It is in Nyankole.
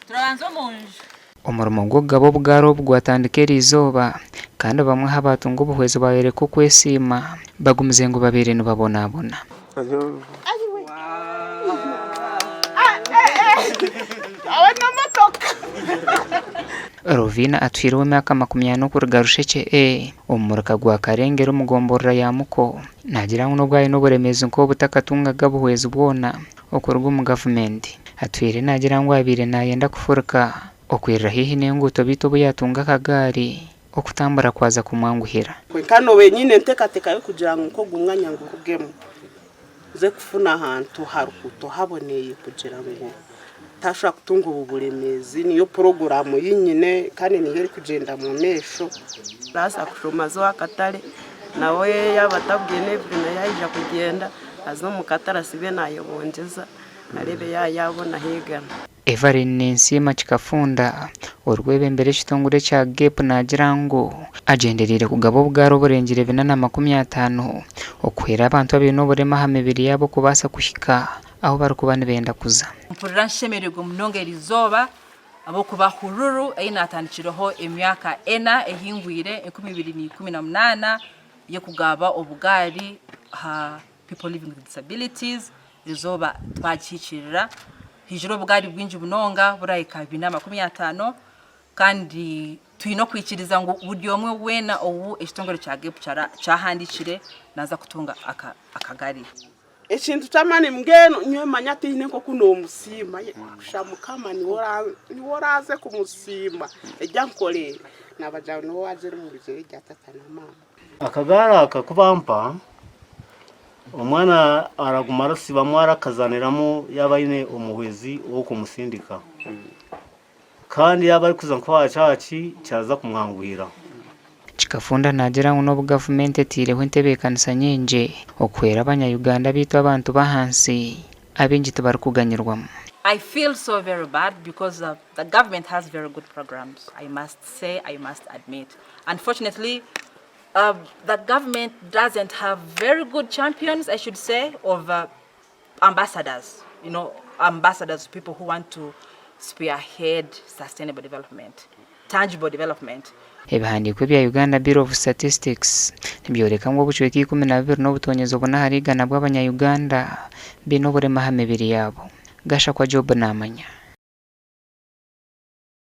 Turabanza omu nju. Omurimo gw'okugaba obugaari obu gwatandika eriizooba kandi bamwe aha baatunga obuhwezi baayoreka okwesiima bagumize ngu babaire nibabonabona. Rovina Atuhaire ow'emyaka 40 okuruga Rushekye A omu muruka gwa Karengera omu gomborora ya Muko naagira ngu n'obu aine oburemeezi nk'obu takatungaga buhwezi bwona okuruga omu gavumenti. Atwire naagira ngu abaire naayenda kufuruka okwirira haihi n'enguuto beitu obu yaatunga akagaari, okutambura kwaza kumwanguhira. Kwonka noobe nyine enteekateeka y'okugira ngu nk'ogu mwanya ngurugemu nze kufuna ahantu harukuuto haboneire kugira ngu ntashobora kutunga obu buremeezi. Niyo puroguraamu ei nyine kandi niyo erikugyenda omu maisho. Arabaasa kushuma aze owa katare nawe yaaba atabwine ebiri nawe yaija kugyenda aze omu katare asiibe naayebongyeza areebe yaaba yaabona aheegami. Evelyn Ninsiima Kikafunda, orikwebembera ekitongore ekya GEP naagira ngu agyendereire kugaba obugaari oburengire 450 okuhwera abantu abaine oburema aha mibiri yaabo kubaasa kuhika ahu barikuba nibenda kuza. Mpurira nshemereirwe munonga erizooba ahabw'okuba Hururu ei naatandikireho emyaka ena ehingwire, 2018, y'okugaba obugaari aha people living with disabilities, erizooba twagihikiirira. Haijire obugaari bwingi munonga burahika 450 kandi twine okwikiriza ngu buri omwe weena ou ekitongore kya GEP kyahandiikire naaza kutunga akagaari. Ekintu ky'amaani mbwenu nyowe manya tihaine nk'oku noomusiima kusha Mukama niwe oraaze kumusiima egi ankoreire naabagira ngu niwe waagira omu bigyere bya tata na maama. Akagaari aka ku bampa, omwana araguma arasibamu arakazaaniramu yaaba aine omuhwezi ow'okumutsindika. Kandi yaaba arikuza nk'owa kyaki, kyaza kumwanguhira. Kikafunda naagira ngu n'obu gavumenti etaireho entebeekanisa nyingi okuhwera abanya-Uganda beitu abantu b'ahansi abaingi tibarikuganyirwamu. I feel so very bad because the government has very good programs, I must say, I must admit. Unfortunately, the government doesn't have very good champions, I should say, of ambassadors, you know, ambassadors, people who want to spearhead sustainable development, tangible development. Ebihandiiko ebya Uganda Bureau of Statistics nibyoreka ngu obucweka 12 n'obutonyezi obuna ahari igana bw'abanya Uganda baine oburema aha mibiri yaabo. Gashakwa Job namanya.